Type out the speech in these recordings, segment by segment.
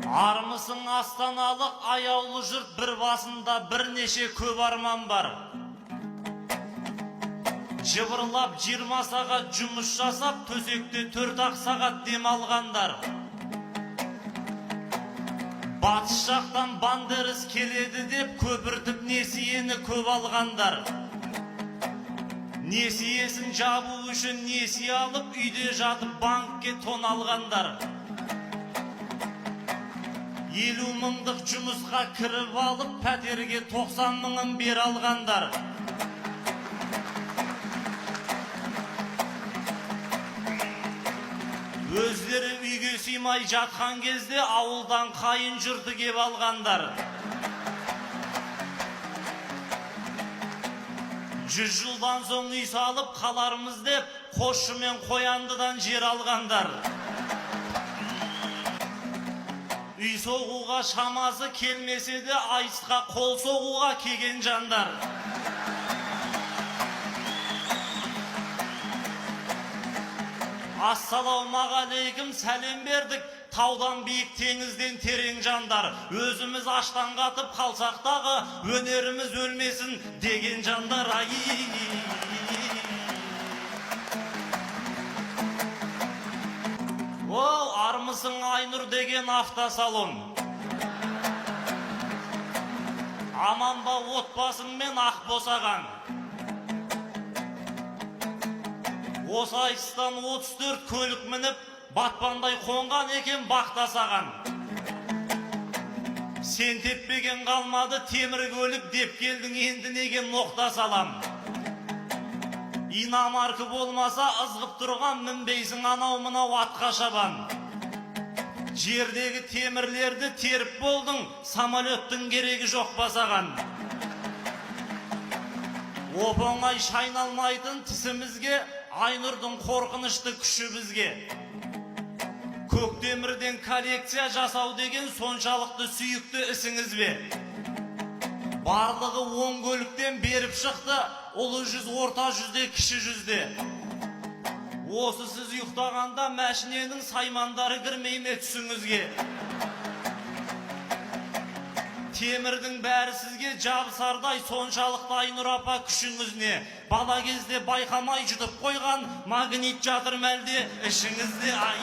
Армысың, астаналық аяулы жұрт, бір басында бірнеше көп арман бар. Жыбырлап 20 сағат жұмыс жасап, төсекте 4-ақ сағат демалғандар. Батыс жақтан бандеріс келеді деп көпіртіп несиені көп алғандар. Несиесін жабу үшін несие алып, үйде жатып банкке тон алғандар. 50 мыңдық жұмысқа кіріп алып, пәтерге 90 мыңын бере алғандар. Өздері үйге сыймай жатқан кезде ауылдан қайын жұрты кеп алғандар. 100 жылдан соң үй салып қалармыз деп, Қосшы мен Қояндыдан жер алғандар. Үй соғуға шамасы келмесе де айтысқа қол соғуға келген жандар. Ассалаумағалейкум, сәлем бердік, таудан биік, теңізден терең жандар. Өзіміз аштан қатып қалсақ дағы, өнеріміз өлмесін деген жандар. Ай. О, армысың, Айнұр деген автосалон. Аман ба отбасыңмен, ақ босаған? Осы айтыстан 34 көлік мініп, батпандай қонған екен бақта саған. Сен теппеген қалмады темір көлік деп келдің, енді неге ноқта салам? Иномарка болмаса ызғып тұрған, мінбейсің анау мынау атқа шабан. Жердегі темірлерді теріп болдың, самолеттің керегі жоқ па саған? Оп-оңай шайналмайтын тісімізге, Айнұрдың қорқынышты күші бізге. Көктемірден коллекция жасау деген соншалықты сүйікті ісіңіз бе? Барлығы 10 көліктен беріп шықты, ұлы жүз, орта жүзде, кіші жүзде. Осы сіз ұйықтағанда мәшиненің саймандары кірмей ме түсіңізге? Темірдің бәрі сізге жабысардай, соншалықты Айнұр апа күшіңіз не? Бала кезде байқамай жұтып қойған магнит жатыр мәлде ішіңізде. Ай.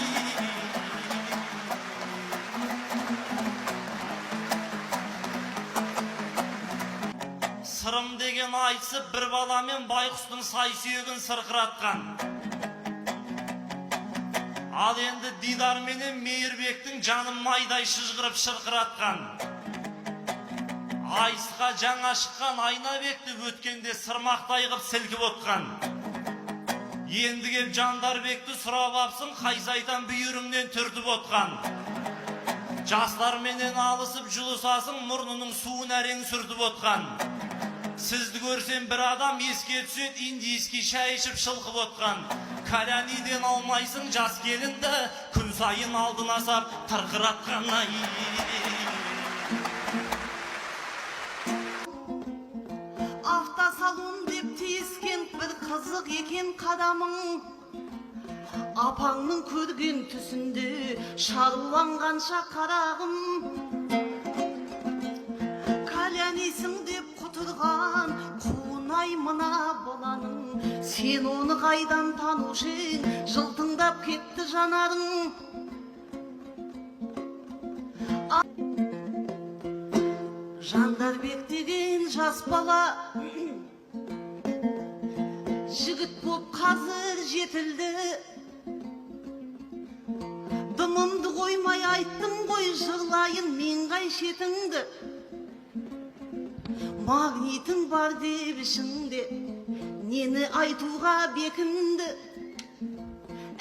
Сырым деген айтысып бір баламен байқұстың сай сүйегін сырқыратқан. Ал енді Дидар менен Мейірбектің жанын майдай шыжғырып шырқыратқан. Айтысқа жаңа шыққан Айнабекті өткенде сырмақтай қып сілкіп отқан. Енді кеп Жандарбекті сұрап апсың, қай сайтан бүйіріңнен түртіп отқан. Жастарменен алысып жұлысасың, мұрнының суын әрең сүртіп отқан. Сізді көрсем бір адам еске түседі, индийский шай ішіп шылқып отқан. Каляниден алмайсың жас келінді, күн сайын алдына сап тырқыратқан. Ай. Автосалон деп тиіскен бір қызық екен қадамың. Апаңның көрген түсінде шаруанғанша қарағым. Калянисің деп құтырған қуынай мына баланың. Сен оны қайдан танушы ең, жылтыңдап кетті жанарың. Жандарбек деген жас бала жігіт боп қазір жетілді. Дымымды қоймай айттым ғой, жырлайын мен қай шетіңді. Магнитің бар деп ішіңде нені айтуға бекінді.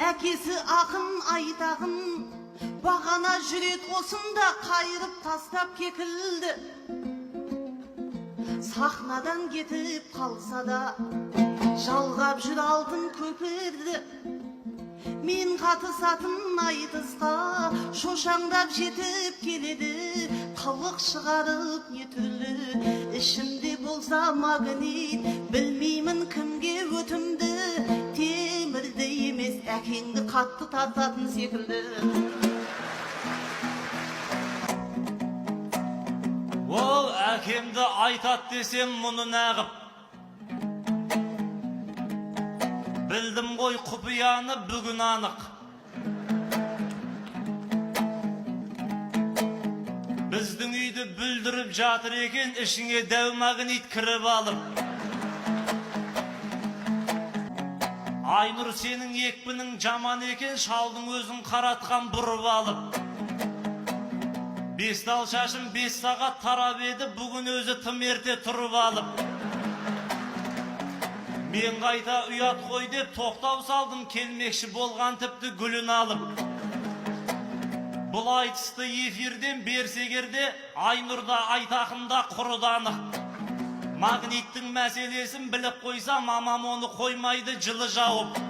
Әкесі ақын айтағын бағана жүрек осында қайырып тастап кекілді. Сахнадан кетіп қалса да жалғап жүр алтын көпірді. Мен қатысатын айтысқа шошаңдап жетіп келеді. Қылық шығарып не түрлі ішімде болса магнит, білмеймін кімге өтімді. Темірді емес әкеңді қатты тартатын секілді. Әкемді айтат десем мұны нағып, білдім ғой құпияны бүгін анық. Біздің үйді бүлдіріп жатыр екен, ішіңе дәу магнит кіріп алып. Айнұр, сенің екпінің жаман екен, шалдың өзін қаратқан бұрып алып. Бес тал шашым 5 сағат тарап еді, бүгін өзі тым ерте тұрып алып. Мен қайта ұят қой деп тоқтау салдым, келмекші болған тіпті гүлін алып. Бұл айтысты эфирден берсе егерде, Айнұрда, Айтақында құрыды анық. Магниттің мәселесін біліп қойса, мамам оны қоймайды жылы жауып.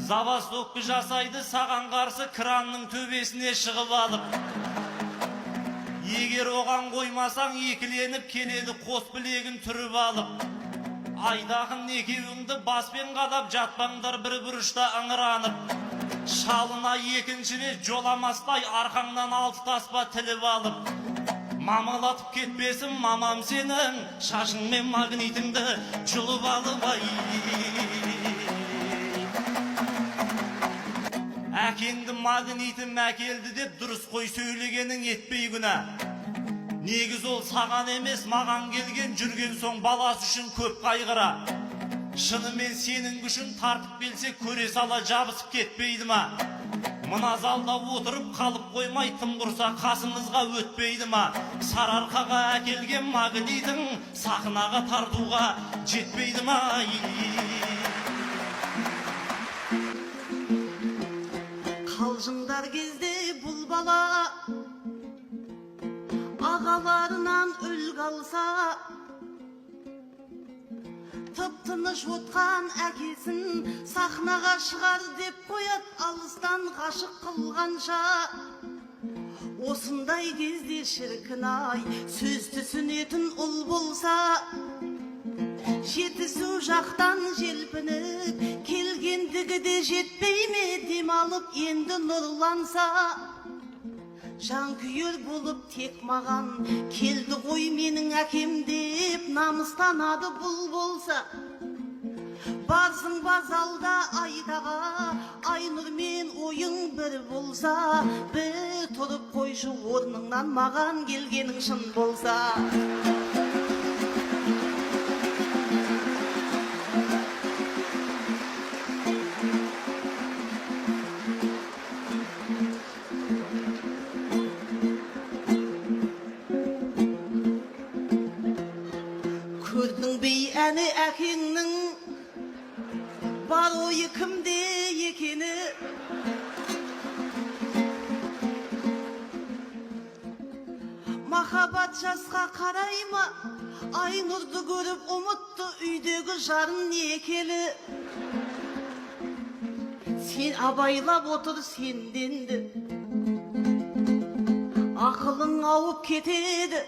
Забастовка жасайды саған қарсы кранның төбесіне шығып алып. Егер оған қоймасаң, екіленіп келеді қос білегін түріп алып. Айтақын екеуіңді баспен қадап жатпаңдар бір бұрышта ыңыранып. Шалына екінші рет жоламастай арқаңнан алты таспа тіліп алып. Мамалатып кетпесін мамам сенің шашың мен магнитіңді жұлып алып, ай. Әкеңді магнитім әкелді деп дұрыс қой сөйлегенің етпей күнә. Негіз ол саған емес, маған келген, жүрген соң баласы үшін көп қайғыра. Шынымен сенің күшің тартып келсе, көре сала жабысып кетпейді ма? Мына залда отырып қалып қоймай, тым құрса қасымызға өтпейді ма? Сарыарқаға әкелген магнитің сахнаға тартуға жетпейді ма? Қалжыңдар кезде бұл бала ағаларынан үлгі алса, тып тыныш отқан әкесін сахнаға шығар деп қояды алыстан ғашық қылғанша. Осындай кезде, шіркін ай, сөз түсінетін ұл болса, Жетісу жақтан желпініп келгендігі де жетпей ме, демалып енді нұрланса, жанкүйер болып тек маған келді ғой менің әкем деп намыстанады бұл болса. Барсың ба залда Айтаға, Айнұрмен ойың бір болса, бір тұрып қойшы орныңнан, маған келгенің шын болса. Көрдің бе әні, әкеңнің бар ойы кімде екені? Махаббат жасқа қарай ма? Айнұрды көріп ұмытты үйдегі жарын некелі. Сен абайлап отыр, сенден де ақылың ауып кетеді.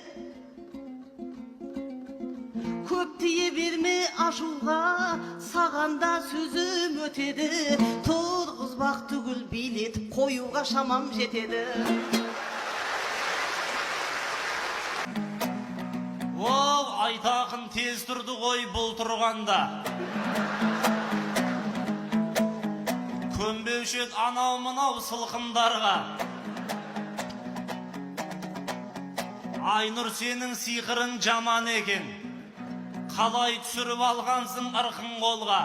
Көп тие берме ашуға, саған да сөзім өтеді. Тұрғызбақ түгіл, билетіп қоюға шамам жетеді. Оу, Айтақын тез тұрды ғой бұл тұрғанда. Көнбеуші ед анау мынау сылқымдарға. Айнұр, сенің сиқырың жаман екен. Қалай түсіріп алғансың ырқын қолға.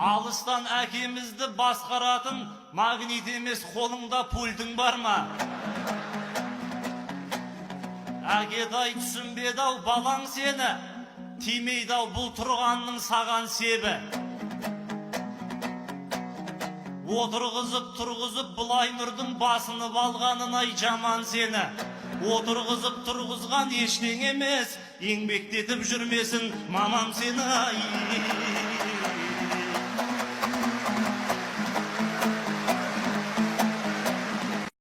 Алыстан әкемізді басқаратын магнит емес, қолыңда пультің бар ма? Әкетай, түсінбеді ау балаң сені, тимейді ау бұл тұрғанның саған себі. Отырғызып тұрғызып бұл Айнұрдың басынып алғанын, ай, жаман сені. Отырғызып тұрғызған ештеңе емес, еңбектетіп жүрмесін мамам сені, ай.